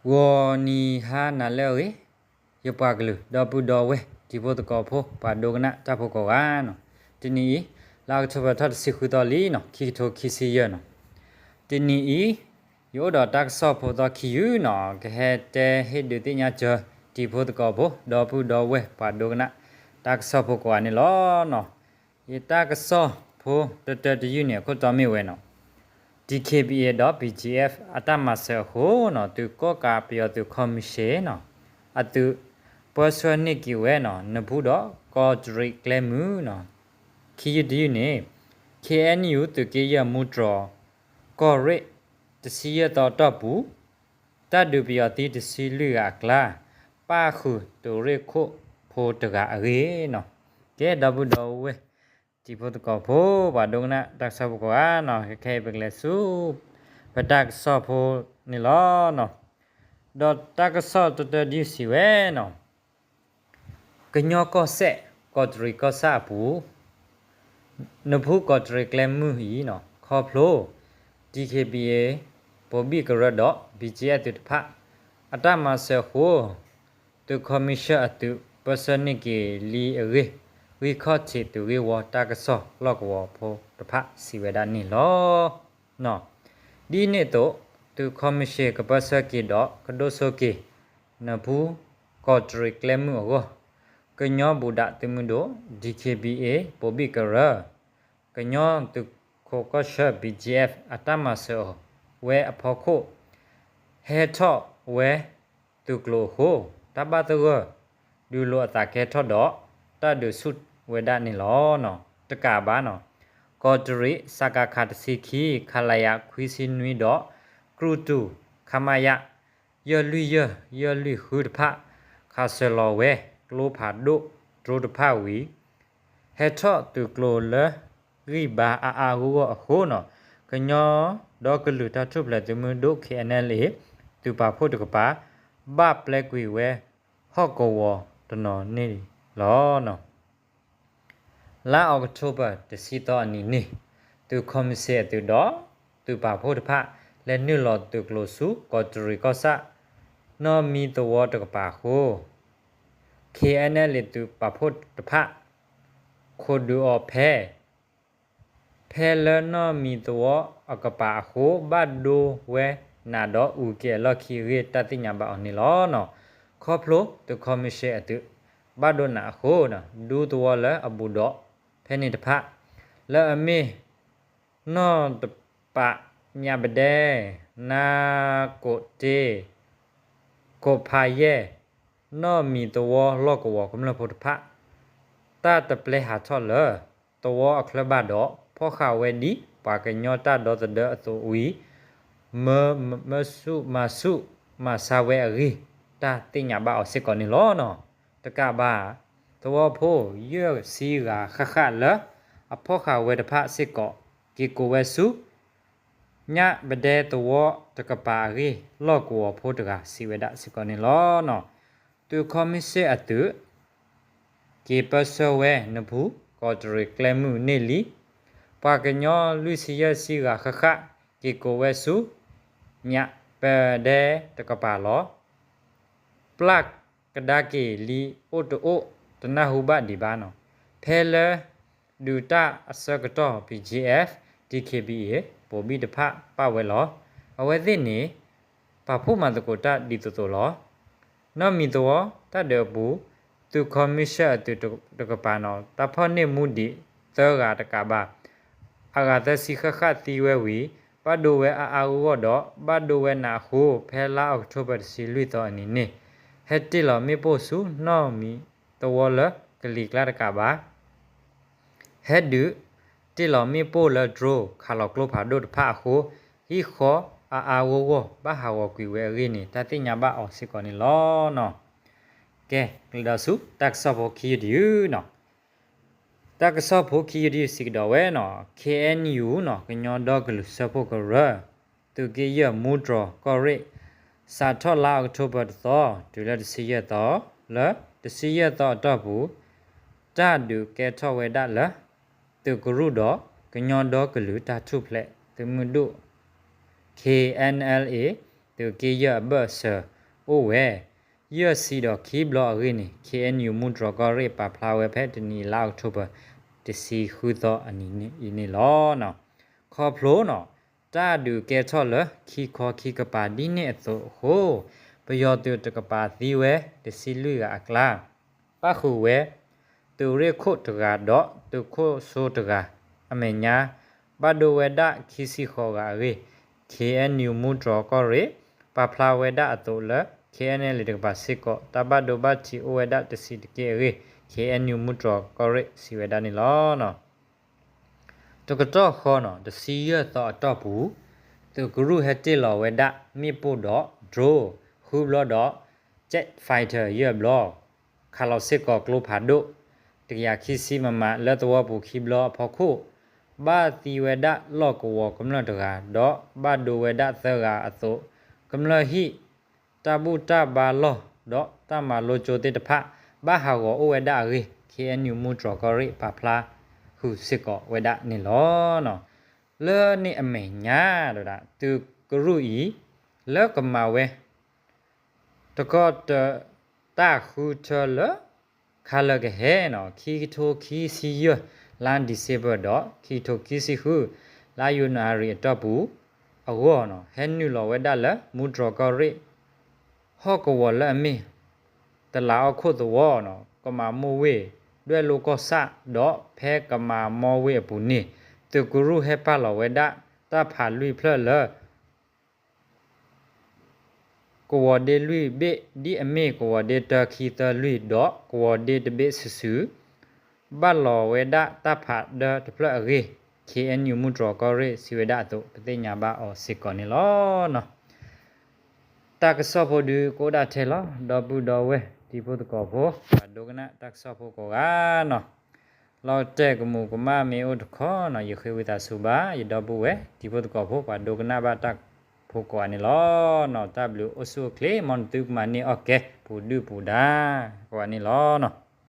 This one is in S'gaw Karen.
ဂီၤနံၤဟါနၤလၢအဂ့ၤ, ယပှၤကလုာ် ဒီပုၢ်ဒီဝဲၢ် တံၤဖိသကိးဖိ ပှၤဒိကနၣ်တၢ်ဖိကိးဂၤန့ၣ်, တနံၤအံၤ လါအီးကထိဘၢၣ် ထီၣ်တဆံဃုသီလံန့ၣ်, ခံကထိခံဆံယဲၢ်န့ၣ်, တနံၤအံၤ ယအိၣ်ဒီးတၢ်ကစီၣ်ဖိသီခံယုၢ်န့ၣ်, ကဟဲတဲဟ့ၣ်ဒုးသ့ၣ်ညါစၢၤ တံၤဖိသကိးဖိ ဒီပုၢ်ဒီဝဲၢ် ပှၤဒိကနၣ်တၢ်ကစီၣ်ဖိကိးဂၤန့ၣ်လီၤ. ယတၢ်ကစီၣ်ဖိတတၢတယုၢ်န့ၣ် အခိၣ်တီမ့ၢ်ဝဲန့ၣ်, DKBA ဒီး BGF အတၢ်မၤစၢၤအဃိန့ၣ်, သုးကီၣ်ကးပယီၤသုးခီမံၣ်ၡ့ၣ်န့ၣ်, အသုးပၢဆှၢန့ၢ်က့ၤဝဲန့ၣ်, နဖူဒီးကီးတရံးကျဲမုၢ်န့ၣ်, ခံယုၢ်တယုၢ်န့ၣ်, KNU သုးက့ယဲၢ်မူတြီၤ ကီၢ်ရ့ၣ် တဆံယဲၢ်သီအတီၢ်ပူၤ တၢ်ဒုးပယီၤသံတဆံလွံၢ်ဂၤအကျါ, ပၣ်ဃုာ်သုးရ့ၣ်ခိၣ်ဖိတဂၤအဂ့ၢ်န့ၣ်, ကဲ ဒီပုၢ်ဒီဝဲၢ် တံၤဖိသကိးဖိ ပှၤဒိကနၣ်တၢ်ကစီၣ်ဖိကိးဂၤန့ၣ်, ခဲအံၤပကလဲၤဆူ ပတၢ်ကစီၣ်ဖိန့ၣ်လီၤ. ဒီးတၢ်ကစီၣ်တတၢဒုးစံးဝဲန့ၣ်, ကညီကီၢ်စဲၣ် ကီးတရံးကီၢ်ဆၣ်အပူၤ နဖူကီးတရံးကျဲမုၢ်အံၤန့ၣ်, ခီဖျိ DKBA ဘိးဘံၣ်ကရၢဒီး BGF သုးတဖၣ် အတၢ်မၤစၢၤအဃိ, သုးခီမံၣ်ၡ့ၣ်အသုးပၢဆှၢန့ၢ်က့ၤလံအဂ့ၢ်, ဂံၢ်ခီၣ်ထံးသုးဂ့ၢ်ဝီတၢ်ကစီၣ်လီၢ်ကဝီၤဖိတဖၣ်စံးဝဲဒၣ်န့ၣ်လီၤ. ဒ်န့ၣ်အသိး, သုးခီမံၣ်ၡ့ၣ်ကပၢဆှၢက့ၤဒီးကဒိၣ်စိက့ၤ နဖူကီးတရံးကျဲမုၢ်အဂီၢ်, ကညီဘူးဒးသုးမုၢ်ဒိၣ် DKBA ဘိးဘံၣ်ကရၢ, ကညီသုးခိးကီၢ်ဆၢ BGF အတၢ်မၤစၢၤဝဲအဖီခိၣ် ဟဲထီၣ်ဝဲသုးကျိၤအဃိ, တၢ်ဘၣ်သဂၢၢ်ဒုးလိာ်အသးကဲထီၣ်ဒီး တၢ်ဒုးဆူၣ်ဝဲဒၣ်န့ၣ်လီၤ. တကးဘၣ်န့ၣ်, ကီးတရံး စကခ တဆံခံ, ခလရ ခွံဆံနွံဒီး ကြူၢ်တူၢ် ခမရ ယဲၢ်လွံၢ်ယဲၢ် ယဲၢ်လွံၢ်ဃုတဖၣ် ခးစၢၤလီၤဝဲကျိဖးဒိၣ် drone တဖၣ်ဝံၤ ဟဲထီၣ်သုးကျိၤလၢဂံၢ်ဘါအါအါဂီၢ်ဂီၢ်အဃိန့ၣ်, ကညီဒီကလုာ်တၢ်ထူၣ်ဖျဲးသုးမုၢ်ဒိၣ် KNLA သုးပာ်ဖှိၣ်တကပၤ ဘၣ်ပျဲကွံာ်ဝဲဟီၣ်ကဝီၤတနီၤန့ၣ်လီၤ. လါအီးကထိဘၢၣ် တဆံသီအနံၤန့ၣ်, သုးခီမံၣ်ၡ့ၣ်အသုးဒီး သုးပာ်ဖှိၣ်တဖၣ် လဲၤနုာ်လီၤသုးကျိၤဆူ ကီးတရံးကီၢ်ဆၣ် နီၢ်မံၤသဝီတကပၤအဃိ, KNLA သုးပာ်ဖှိၣ်တဖၣ် ခိးဒုးအီၤဖဲ ဖဲလၢနီၢ်မံၤသဝီအကပၤအဃိ ဘၣ်ဒိဝဲနးဒီးအူးက့ၤအလီၢ်ခံအဂ့ၢ် တၢ်သ့ၣ်ညါဘၣ်အီၤန့ၣ်လီၤ. ခီဖျိသုးခီမံၣ်ၡ့ၣ်အသုး ဘၣ်ဒိနးအဃိ, ဒူသဝီလၢအဘူးဒီးဖဲန့ၣ်တဖၣ် လၢအမ့ၢ် နီၢ်တပး, ညးပဒဲ, နါကိးတ့, ကိးဖးယဲၢ်, နီၢ်မံၤသဝီလီၢ်ကဝီၤကမျၢၢ်ဖိတဖၣ် တၢ်တပျဲဟးထီၣ်လၢသဝီအချၢဘၣ်ဒီး ဖီၣ်ဃာ်ဝဲဒ်ပှၤကညီတၢ်ဒီသဒၢအသိးဝံၤ မၢဆူၣ်မၤဆူၣ်မၤဆါဝဲအဂ့ၢ် တၢ်သ့ၣ်ညါဘၣ်အီၤစ့ၢ်ကီးန့ၣ်လီၤ. တကးဘၣ် သဝီဖိယဲၢ်ဆံဂၤဃၣ်ဃၣ်လၢအဖီၣ်ဃာ်ဝဲတဖၣ်စ့ၢ်ကီး က့ၤကိးဝဲဆူ ညးပဒဲသဝီတကပၤအဂ့ၢ် လီၢ်ကဝီၤဖိတဂၤစံးဝဲဒၣ်စ့ၢ်ကီးန့ၣ်လီၤ. သုးခီမံၣ်ၡ့ၣ်အသုး က့ၤပၢဆှၢဝဲနဖူကီးတရံးကျဲမုၢ်န့ၢ်လံ. ပှၤကညီလွံၢ်ဆံယဲၢ်ဆံဂၤဃၣ်ဃၣ် က့ၤကိးဝဲဆူ ညးပဒဲတကပၤလီၤ. ပျၢ်ကဒါက့ၤလံအိၣ်တအိၣ်တနၢ်ဟူဘၣ်ဒံးဘၣ်န့ၣ်, ဖဲလၢဒုးတၢ်အဆၢကတီၢ် BGF, DKBA ဘိးဘံၣ်တဖၣ်ပာ်ဝဲလီၤ. အဝဲသ့ၣ်န့ၣ် ပာ်ဖှိၣ်မၤသကိးတၢ်ဒ်သိးသိးလီၤ. နီၢ်မံၤသဝီတၢ်ဒုးအပူၤ သုးခီမံၣ်ၡ့ၣ်အသုးတကပၤန့ၣ် တၢ်ဖီၣ်န့ၢ်မူဒံးသၢဂၤတကးဘၣ် အဂၤသၢဆံဃၣ်ဃၣ်သံဝဲဝံၤ ဘၣ်ဒိဝဲအါအါဂီၢ်ဂီၢ်ဒီး ဘၣ်ဒိဝဲနးအဃိ ဖဲလါအီးကထိဘၢၣ် တဆံလွံၢ်သီအနံၤန့ၣ် ဟဲတ့ၢ်လီၤမ့ၣ်ပိၢ်ဆူနီၢ်မံၤသဝီလၢကလံၤကျါတကးဘၣ် ဟဲဒုးတ့ၢ်လီၤမ့ၣ်ပိၢ်လၢ drone ခးလီၤကျိဖးဒိၣ်တဖၣ်အဃိ ဟံၣ်ဃီအါအါဂီၢ်ဂီၢ် ဘၣ်ဟးဂီၤကွံာ်ဝဲအဂ့ၢ်န့ၣ် တၢ်သ့ၣ်ညါဘၣ်အီၤစ့ၢ်ကီးန့ၣ်လီၤ. ကဲ ကလဲၤဒီးဆူတၢ်ကစီၣ်ဖိခံယုၢ်တယုၢ်န့ၣ်, တၢ်ကစီၣ်ဖိခံယုၢ်တယုၢ်စံးကဒီးဝဲန့ၣ်, KNU န့ၣ် ကညီဒီကလုာ်စၢဖှိၣ်ကရၢ သုးက့ယဲၢ်မူတြီၤကီၢ်ရ့ၣ် စးထီၣ်လါအီးကထိဘၢၣ်တသီ တုၤလၢတဆံယဲၢ်သီ, လၢတဆံယဲၢ်သီအတီၢ်ပူၤ တၢ်ဒုးကဲထီၣ်ဝဲဒၣ်လၢ သုးကရူၢ်ဒီးကညီဒီကလုာ်တၢ်ထူၣ်ဖျဲးသုးမုၢ်ဒိၣ် KNLA သုးက့ယဲၢ်အဘၢၣ်စၢၤအိၣ်ဝဲ ယဲၢ်ဆံဒီးခံဘျီအဂ့ၢ်န့ၣ် ခ့ၣ်အဲၣ်ယူၣ်မူတြီၢ်ကီၢ်ရ့ၣ် ပာ်ဖျါဝဲဖဲတနံၤအံၤ လါအီးကထိဘၢၣ် တဆံဃုသီအနံၤအံၤန့ၣ်လီၤ. ခီဖျိန့ၣ် တၢ်ဒုးကဲထီၣ်လၢခံခီခံကပၤဒ်န့ၣ်အသိးအဃိ ပယီၤသုးတကပၤသံဝဲတဆံလွံၢ်ဂၤအကျါ ပၣ်ဃုာ်ဝဲ သုးရ့ၣ်ခိၣ်တဂၤဒီးသုးခိၣ်စိတဂၤ အမဲာ်ညါ ဘၣ်ဒိဝဲဒၣ်ခံဆံဃိးဂၤအဂ့ၢ် ခ့ၣ်အဲၣ်ယူၣ်မူတြီၢ်ကီၢ်ရ့ၣ် ပာ်ဖျါဝဲဒၣ်အသိးလၢ ခ့ၣ်အဲၣ်ယူၣ်လ့ၣ်တကပၤစ့ၢ်ကီး တၢ်ဘၣ်ဒိဘၣ်ထံးအိၣ်ဝဲဒၣ်တဆံးတက့ၢ်အဂ့ၢ် ခ့ၣ်အဲၣ်ယူၣ်မူတြီၢ်ကီၢ်ရ့ၣ်စံးဝဲဒၣ်န့ၣ်လီၤ. တကတီၢ်ဃီန့ၣ် တဆံယဲၢ်သီအတီၢ်ပူၤ သုးကရူၢ်ဟဲတ့ၢ်လီၤဝဲဒၣ်မ့ၣ်ပိၢ်ဒီး drone ဃုဘျီဒီး jet fighter ယဲၢ်ဘျီ ခးလီၤစ့ၢ်ကီးကျိဖးဒိၣ် တကယၤခံဆံ မမ လၢသဝီပူၤခံဘျီအဖီခိၣ် ဘၣ်သံဝဲဒၣ်လီၢ်ကဝီၤကမျၢၢ်တဂၤ ဒီးဘၣ်ဒိဝဲဒၣ်သၢဂၤအသိး ကမျၢၢ်ဟံၣ် တၢ်ဘူၣ်တၢ်ဘါလီၢ် ဒီးတၢ်မၤလိကၠိသ့ၣ်တဖၣ် ဘၣ်ဟးဂီၤအိၣ်ဝဲဒၣ်အဂ့ၢ် ခ့ၣ်အဲၣ်ယူၣ်မူတြီၢ်ကီၢ်ရ့ၣ် ပာ်ဖျါဃုာ်စ့ၢ်ကီးဝဲဒၣ်န့ၣ်လီၤ. လၢန့ၣ်အမဲာ်ညါဒီး သုးကရူၢ်အံၤ လၢကမၤဝဲ တကီၢ်တၢ် တၢ်ဃုထၢလၢ ခါလၢကဟဲန့ၣ် ခံကထိခံဆံယဲၢ် လါ December ဒီး ခံကထိခံဆံဃု လါ January အတီၢ်ပူၤအဂီၢ်န့ၣ် ဟဲနုာ်လီၤဝဲဒၣ်လၢ မူတြီၢ်ကီၢ်ရ့ၣ် ဟီၣ်ကဝီၤလၢအမ့ၢ် တလးအီၣ်ခိၣ်သဝီန့ၣ် ကမၤမိၢ်ဝ့ၢ် ဒွဲၣ်လိကီၢ်ဆၣ် ဒီးဖဲကမၤမိၢ်ဝ့ၢ်အပူၤန့ၣ် သုးကရူၢ်ဟဲပာ်လီၤဝဲဒၣ် တၢ်ဖးလွံၢ်ဖျၢၣ်လၢ ကဝီၤဒ့လွံၢ်ဘ့ၣ် ဒ်အမ့ၢ်ကဝီၤဒ့တၢခံသၢလွံၢ် ဒီးကဝီၤဒ့တဘ့ၣ်စုာ်စုာ် ဘၣ်လီၤဝဲဒၣ်တၢ်ဖးဒၢတဖျၢၣ်အဂ့ၢ် ခ့ၣ်အဲၣ်ယူၣ်မူတြီၢ်ကီၢ်ရ့ၣ်စံးဝဲဒၣ်အသိး ပသ့ၣ်ညါဘၣ်အီၤစ့ၢ်ကီးန့ၣ်လီၤ. တၢ်ကစီၣ်ဖိဒုးကအိၣ်ဒၣ်ထဲလီၤ. ဒီပုၢ်ဒီဝဲၢ်တံၤဖိသကိးဖိ ပှၤဒိကနၣ်တၢ်ကစီၣ်ဖိကိးဂၤန့ၣ် လီၤတဲာ်ကမူးကမၣ်မ့ၢ်အိၣ်တခီန့ၣ် ယဃ့ဝံသးစူၤဘၣ် ယဒီပုၢ်ဝဲၢ်တံၤဖိသကိးဖိ ပှၤဒိကနၣ်ဘၣ်တၢ်ဖိကိးဂၤန့ၣ်လီၤ. တၢ်ဘျုးအိၣ်ဆူၣ်အိၣ်ချ့ မ်နသုကမၤန့ၢ်အီၣ်ကဲ ပူၤဒုၣ်ပူၤဒါ ကိးဂၤန့ၣ်လီၤ.